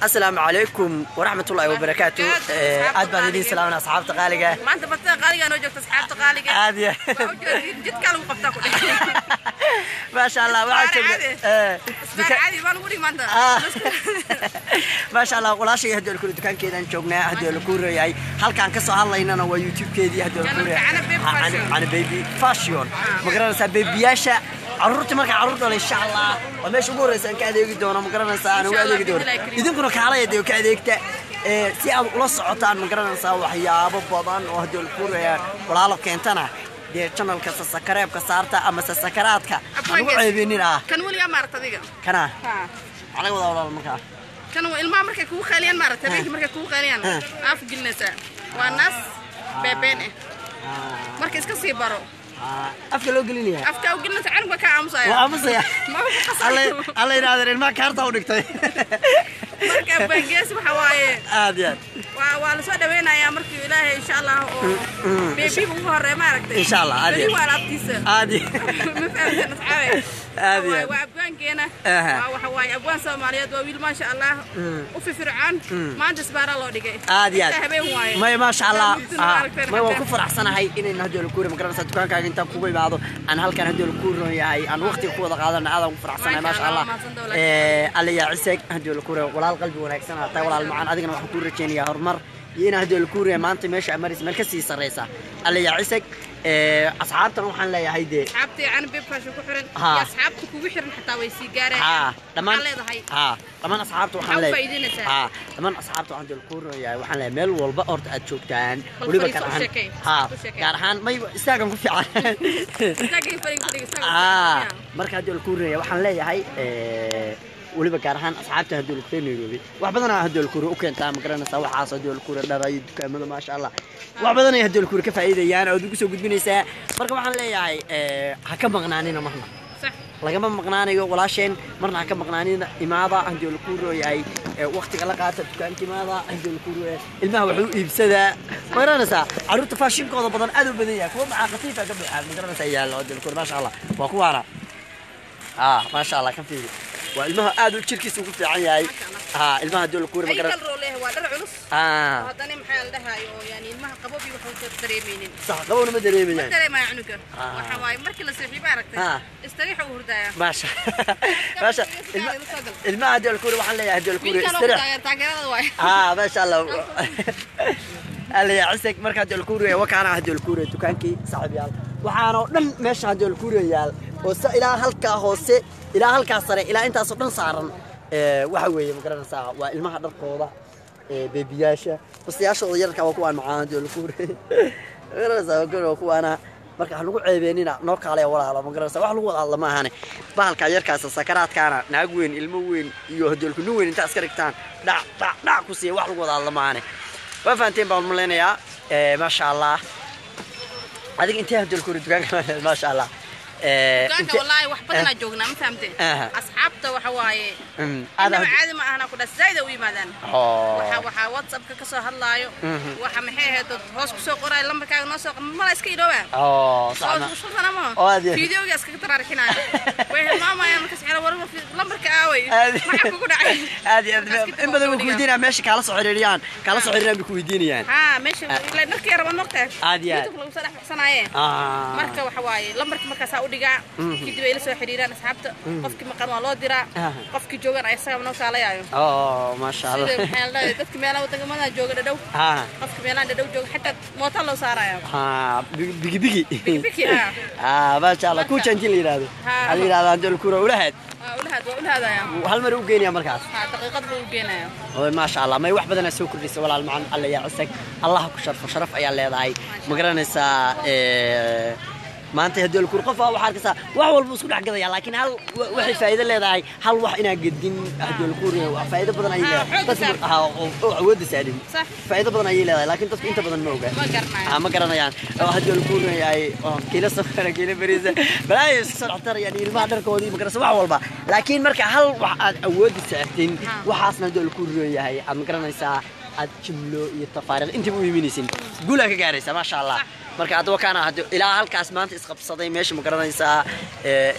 Asalaamu calaykum waraxmatullaahi wabarakaatu. Aad baan idiin salaamna asxaabta qaaliga. Maanta martida qaaliga noo joogta, asxaabta qaaliga. Aad iyo Waa u jeedin, jidkaa lagu qabtaa ku dhex. Maasha Allah, waxaa Isbaar joogna Isbaar caadi baa lagu dhigi maanta. Maasha Allah, walaashay haddii alkuri dukaankeedaan joognaa, haddii laku reeyahay halkaan ka soo hadlaynana waa YouTube-keedii, haddii laku Channelka Canab Baby Fashion. Canab Baby Fashion, ma garanaysaa? Beebiyaasha carruurta, marka carruur dhala, insha Allah waa meesha ugu horreysa aan ka adeegi doono, ma garanaysaa? Aan uga Insha Allah, adeegi doono. bi'idnillahi kariim. Idinkuna kaalaya dee ka adeegta si aad ula socotaan, ma garanaysaa, waxyaabo badan oo haddii laku reeyaa walaalo keentana dee channelka sasakareebka saarta ama sasakaraadka aan ugu ceebinin ah. Kan weligaa maaragta adiga? Kana Ha. maxaa laga wadaa, walaalo, markaa? Kan waa ilmaha markay kugu qaaliyaan, maaragta, habeenkii markay kugu qaaliyaan, af gelinaysaa. Waa naas beebeen eh. Marka iska sii baro. Afka loo gelinaya? Afkaa u gelinaysa, canug baa kaa aamusaya. Waa aamusaya. Ma ku qasayo. Alla yidhahdeen ilmaha kaarta u dhigtay. Marka bangees waxa waaye Aad iyo aad. waa la soo dhaweynayaa markii Ilaahay insha Allah oo beebiga ugu horeeya, maaragtay. Insha Allah, aad iyo Beri waa alaabtiisa. Aad iyo Ma fahamteen, asxaabe? Aad iyo aad. Waa abwaankeena. Aha. Waa waxa waaye abwaan Soomaaliyeed, waa wiil maasha Allah u firfircoon. Maanta isbaaraa loo dhigay. Aad iyo aad. Inta habeen waaye. Maya, maasha Allah. Inta mugdina maaragtay. Maya, waan ku faraxsanahay inayna haddii la kuuri, ma garanaysaa, dukaankaaga intaan kugu imaado aan halkan haddii la kuuron yahay aan waqtiga ku wada qaadana. Aad aan ku faraxsanahay, maasha Maasha Allah. Allah, mahadsan walaal. Alla yaa ciseeg, haddii la kuuri walaal qalbi wanaagsan aad tahay, walaal macaan. Adigana waxaan kuu rajeynayaa horumar iyo inaa haddii la kuuri maanta meesha aad maraysa meel ka sii sarreysa. Alla yaa ciseeg. Asxaabtana waxaan leeyahay dee Asxaabtii Canab Baby Fashion ku xiran iyo asxaabta kugu xiran xataa way sii gaarayaan. Dhammaan Maxaa leedahay? Dhammaan asxaabta waxaan Maxaa u leeyahay faa'iideynaysaa? Dhammaan asxaabta waxaan dul kuurinayaa, waxaan leeyahay meel walba horta aad joogtaan, Bal weliba fadhiiso gaar u ahaan sheekay, asxaabta u sheekay. Gaar ahaan may istaagan ku fiican. Istaagay fadhiga ku dhig, istaaga. Marka haddii la kuurinaya waxaan leeyahay weliba gaar ahaan asxaabta haddii la kuuriyo Nairobi, wax badan haddii la kuuriyo u keentaa, ma garanaysaa, waxaas haddii la kuuriyo dhar iyo dukaamada, maasha Allah, wax badan ay haddii la kuuriyo ka faa'iidayaan ood ugu soo gudbinaysaa. Marka waxaan leeyahay ha ka maqnaanina marna. Lagama maqnaanayo walaasheen, marna ha ka maqnaanina. Imaada haddii la kuuriyo yahay waqtiga la qaata dukaanka, imaada haddii la kuuriyo ilmaha wax u iibsadaa, ma garanaysaa? Carruurta faashinkooda badan aad u badan yahay, kuwa macaa khatiifa ka buuxaa, ma garanaysaa, yaallo haddii la kuuriyo, maasha Allah. Waa kuwaana, maasha Allah, ka fiiri, waa ilmaha aad u jirkiisa ugu fiican yahay. Ilmaha haddii la kuuriyo, ma Ay garan kal roo leeyahay, waa dhar culus. Oo haddana maxaa la dhahayo oo yani ilmaha qabow iyo wax uusan dareemeynin. Sax, qabowna ma dareemayaan. Dareemaya cunuga. Waxa waaye markii la seexiyo, maaragtay, istariix uu hurdaya. Maasha maasha, ilmaha haddii la kuuriyo waxaan leeyahay haddii la kuuriyo Wiilkan oo ku istirax. taageer, taageerada waaye. ما شاء الله، alla yaa ciseg. Marka haddii la kuuriyo wakaana haddii la kuuriyo dukaankii saaxiib yaal, waxaana oo dhan meesha haddii la kuuriyo yaal oo sa ilaa halkaa hoose ilaa halkaa sare ilaa intaasoo dhan saaran, waxa weeye, ma garanaysaa, waa ilmaha dharkooda, beebiyaasha bastayaashooda yararka, waa kuwaan macaan haddii la kuuriyo, ma garanaysaa, waa kuwaana. Marka ha lagu ceebeenina, noo kaalaya walaalo, ma garanaysaa, wax lagu wada hadla ma ahane. Bahalka yarkaas sakaraadkaana naag weyn, ilmo weyn iyo haddii nin weyn intaa iska dhigtaan dhac dhac dhac ku siiya, wax lagu wada hadla ma ahane. Waa fahanteen baan malaynayaa. Maasha Allah, adiga intee haddii la kuuriyo dukaanka, maasha Allah. Dukaanka wallaahi wax badanaa joognaa, ma fahamtay? Asxaabta waxa waaye aad inaba caadi ma ahana ku dhas zaid u yimaadaan. Waxa WhatsAppka ka soo hadlaayo, waxa maxay ahayd dad hoos ku soo qorayo lambarkaaga noo soo qor, mala iska iloobaa. Sax ma Soo ma Oo, aad iyo aad. Fiidiyoga iskaga taraarixinaayo, way hilmaamayaan markaas xero war lambarka aaway, maxaa kugu dhacay? Aad iyo aad, in badan way ku weydiinayaan meesha kaala soo xiriiriyaan, kaala soo xiriiriyaan bay ku weydiinayaan. Meesha ilaa dharkii rabaan mogtahay. Aad iyo aad. YouTube lagu soo dhex baxsanaaye. Marka waxa waaye lambarka markaasaa u dhigaa, kadib ay la soo xiriiraan asxaabta. Qofkii maqan waa loo diraa, qofkii joogan ayasaga noo kaalayaayo. Maasha Allah. Sida maxaa la dhahay dadka meelaha wadamada jooga dhadhow, qofka meelaha dhadhow jooga xataa mootaa loo saaraya. Bigi bigi. Bigi, ha. Maasha Allah, ku janjin la yidhaahdo. Ha. La yidhahdo haddii la kuura ulahaad. Waa ulahaad, waa ulahaadaya. Hal mar u geenaya markaas. Ha, daqiiqad buu u geenaya. Oo maasha Allah, may wax badan soo kordhisay, walaal macaan. Alla yaa cisag, Allah ku sharfo, sharaf ayaa leedahay, ma garanaysaa? Maanta haddii la kuur qof waxaa arkaysaa wax walba isku dhex gadaya, laakiin hal waxay faa'iido leedahay, hal wax inaa gedin haddii la kuur wax faa'iido badan ayay leedahay. Xoogga Dadku saar. Ha oo awoodda saarin. Faa'iido badan ayay leedahay, laakiin dadku inta badan ma oga. Ma garanayo. Ma garanayaan oo haddii la kuur yahay oo kiilo safara, kiilo bariisa, balaayo isku soo dhextarayaan ilmaha dharkoodii, ma garanaysa, wax walba. Laakiin marka hal wax aad awoodda saartin, waxaasna haddii la kuur yahay aad, ma garanaysaa, aad jimlo iyo tafaariiq intaba u iiminaysin, guulaa ka gaaraysa, maasha Allah. Marka haddaba kaana hadda ilaa halkaas maanta isqabsaday meesha, ma garanaysaa,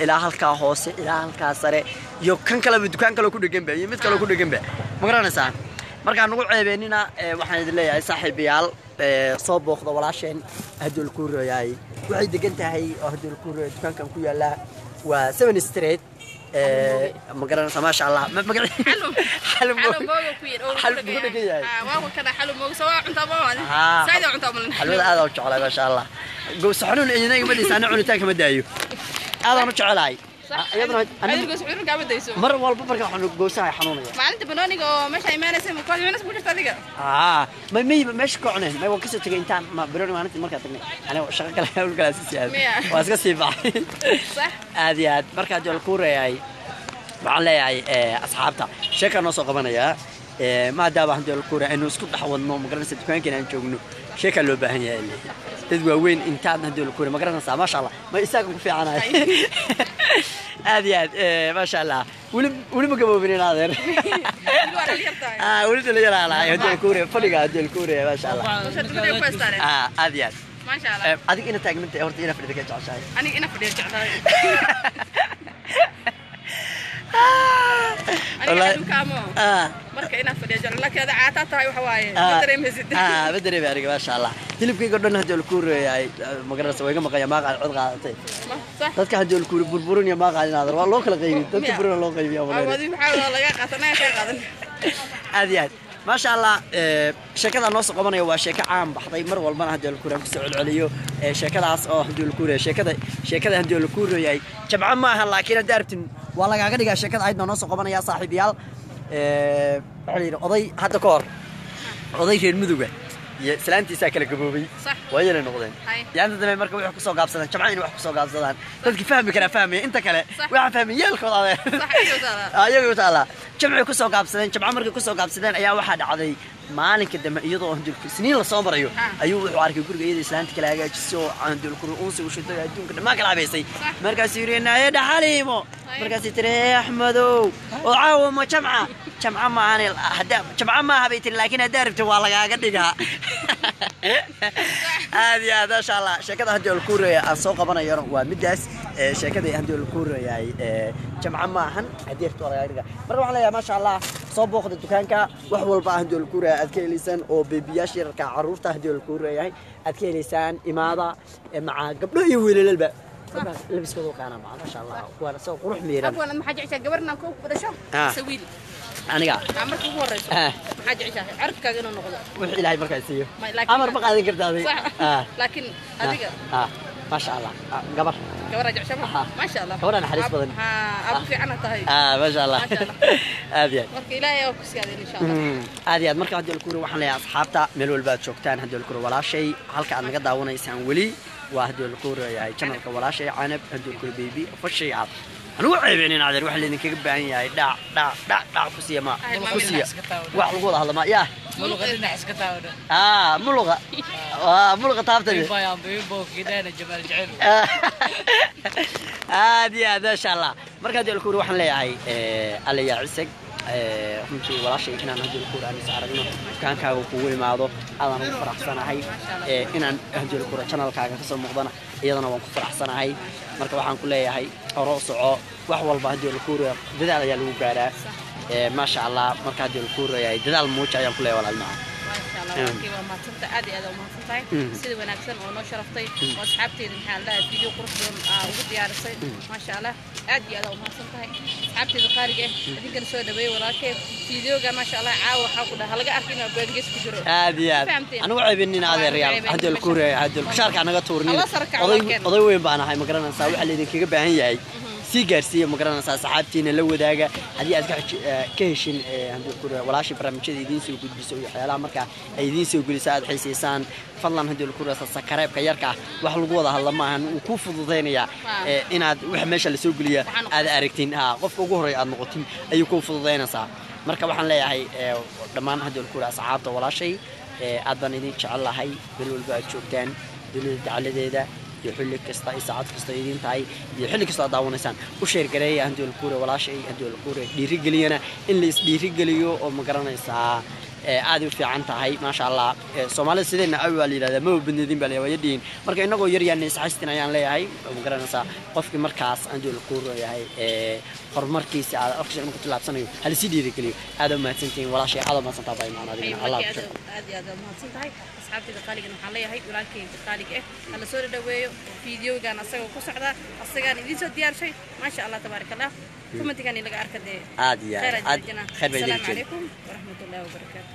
ilaa halkaa hoose ilaa halkaa sare iyo kan kaleba dukaan kale ku dheganba iyo mid kale ku dheganba, Ma garanaysaa? Markaan ugu ceebeynina, waxaan idin leeyahay saaxiibayaal, soo booqda walaasheen haddii la kuu rooyahay. Waxay degan tahay oo haddii la kuu rooyahay dukaankan ku yaallaa waa 7 Street. Ma garanaysaa? Maasha Allah. Xalwada aad u jeclahay, maasha Allah. Gows xanuun idina igama daysa, ana cunitaanka ma daayo, aadaan u jecelahay. Mar walba marka waxaan goosaha xanuunaya. Maalinta banooniga oo meesha imaanaysa ma kooxda imaanaysa ku jirta adiga? May may meesha ka cuneen, may waan kasoo tegay intaan ma banooni maalintii markaan tagnay, aniga shaqo kale hawl kale sii aaday, waa iska sii baxay. Aad iyo aad. Markaa jool ku reeyay waxaan leeyahay asxaabta sheekaa noo soo qabanayaa, maadaama haddii la kuura aynu isku dhex wadno, ma garanaysa, dukaankeena aan joogno, sheekaa loo baahan yahay dad waaweyn intaad haddii la kuura, ma garanaysaa? Maasha Allah, ma isaagan ku fiicanahay aad iyo aad, maasha Allah. Weli weli ma gaboobin in adeer, weli dhalinyaraa lahay haddii la kuura fadhiga haddii la kuuraya, maasha Allah, aad iyo aad. Adig ina taagnanta horta ina fadhida ka jeceshahay? Aniga ina fadhiya jeclahay. Marka inaa fadhiya jeclo, laakiin ada caataa tahay waxa waaye ma dareemaysid. Ma dareemay aniga, maasha Allah. Hilibkayga dhan haddii la kuureeyahay, ma garanaysa, waa iga maqaya maaqaan cod qaadatay dadka haddii la kuure burburin iyo maaqaan inaadar waa loo kala qaybin dadka burina loo qaybiya. Aad iyo aad, maasha Allah. Sheekada noo soo qabanaya waa sheeko caan baxday, mar walbana haddii la kuuraan kusoo celceliyo sheekadaas oo haddii la kuuraya sheekada haddii la kuurayahay jamco maaha, laakiin hadda arabtin waa lagaaga dhigaa. Sheekada ahayd baa noo soo qabanaya saaxiibayaal. Waxaa la yidhi oday hadda ka hor, oday reer Muduga iyo islaantiisaa kala gaboobay, waayana noqdeen yaanta dambe. Marka waxay kusoo gaabsadeen jamco inay wax kusoo gaabsadaan. Dadki fahmi karaa fahmaya, inta kale waxaa fahmay yeelkood adeer ayaga u taallaa. Jamcay kusoo gaabsadeen. Jamco markay kusoo gaabsadeen ayaa waxaa dhacday maalinka dambe iyadoo Isniin lasoo marayo ayuu wuxuu arkay guriga iyada islaanta kala hagaajiso, handulkuru uunsi u shiday, adduunka dhammaan kala habaysay. Markaasuu yidhi naaye dhaxaliimo. Markaasay tiri hee Axmedow, oo caawa ma jamca? Jamca maahan, hadda jamca maaha bay tiri, laakiin haddaa rabta waa lagaaga dhigaa. Aad iyo aad, maasha Allah. Sheekada haddii olkuuraya aan soo qabanayona waa midaas, sheekada haddii olkuurayahay jamca maahan, haddii rabta waa lagaaga dhigaa. Marka waxaan leeyahay, maasha Allah, soo booqda dukaanka. Wax walba haddii olkuuraya aad ka helaysaan oo beebiyaasha yararka carruurta haddii olkuurayahay aad ka helaysaan. Imaada maca gabdho iyo wiilalba labiskooda kaana maca, maasha Allah, kuwaana soo qurux miiran. Maxaa jeceshaa, gabarna ku dhasho sawiil? Aniga marka ugu horeyso maxaa jeceshahay carabkaaga inuu noqdo? Wix Ilaahay markaa siiyo, amar ma qaadan karta adiga, laakiin adiga maasha Allah, gabar. Gabar jeceshaa, maasha Allah. Gabadha naxariis badan, abu fiican tahay, maasha Allah, aad iyo aad. Marka Ilaahay oo ku siyaadin insha Allah. Aad iyo aad. Marka haddii alkuuri waxaan leeyahay asxaabta meel walba aad joogtaan, haddii alkuuri walaashay halka aad naga daawanaysaan weli waa haddii alkuuri yahay channelka walaashay Canab haddii alkuuri baby official. Aad anugu ceebeenin adeer, waxa laydinkaga baahan yahay dhac dhac dhac dhac ku siiya, ma ku siiya wax lagu wada hadla ma yaa muluqa muluqa taabta. Aad iyo aad, maasha Allah. Marka haddii alkuuri waxaan leeyahay alla yaa cisag, runtii walaashay inaan haddii alkuuri aan is aragno, dukaankaaga kugu imaado aadaan ugu faraxsanahay, inaan haddii alkuuri channelkaaga kasoo muuqdana iyadana waan ku faraxsanahay. Marka waxaan ku leeyahay horo soco, wax walba haddii alkuuri dadaal ayaa lagu gaaraa, maasha Allah. Marka haddii alkuuri yahay dadaal muuja ayaan ku leeyahay walaal maca. Waa mahadsantahay, aad iyo aad u mahadsantahay sida wanaagsan oo noo sharaftay oo asxaabteeda maxaa la dhahay video qurux badan ugu diyaarisay, maasha Allah, aad iyo aad u mahadsantahay. Asxaabteeda qaaliga ah, idinkana soo dhaweeyey walaalkay videoga, maasha Allah. Caawa waxaa ku dhaha laga arki inuu baangees ku jiro. Aad iyo aad anigu ceebinin adeeryaal, haddii alkuuri haddii shaarka naga tuurnin, oday weyn baan ahay, ma garanaysaa? Waxaa laydinkaga baahan yahay sii gaarsiiya, ma garanaysaa, saxaabtiina la wadaaga haddii aad ka heshin walaashii barnaamijyada idiin soo gudbiso iyo waxyaalaha markaa ay idiin soo geliso aad xiisaysaan. Fadlan haddii laku sakareebka yarka ah wax lagu wada hadla maahan, wuu kuu fududaynayaa inaad wax meesha lasoo geliya aad aragtin, qofka ugu horreeya aad noqotin ayuu kuu fududaynaysaa. Marka waxaan leeyahay dhammaan haddii laku asxaabta walaashay, aad baan idin jecel lahay meel walba aad joogtaan dunida dacaladeeda iyo xilli kasta iyo saacad kasta idiin tahay iyo xilli kasta aad daawanaysaan. U sheergareeya haddii lakuure walaashay, haddii lakuure dhiirigeliyana in la isdhiirigeliyo oo ma garanaysaa. Aad u fiican tahay, maasha Allah. Soomaalida sideenna awi waa la yidhahdaa, maba badneedin baa la waa yadhihin. Marka innagoo yar yaan isxaystin ayaan leeyahay, ma garanaysaa, qofkii markaas aan dool ku yahay horumarkiisa aad arkaysa inuu ku tillaabsanayo, hala sii dhiirigeliyo. Aad u mahadsantihiin walaashay, aad u mahadsantaa bay macna adigana Allah ku shukr. Aad iyo aad mahadsan tahay. Asxaabtayda qaaligan waxaan leeyahay, walaalkayga qaaliga ah hala soo dhadhaweeyo. Fiidiyogan asagoo ku socdaa, asagaan idiin soo diyaarshay, maasha Allah, tabaaraka Allah. Commentigan laga arka dee. Aad iyo khayr aad aad khayr bay idin asalaamu jeeda. Calaykum waraxmatullaahi wabarakaatu.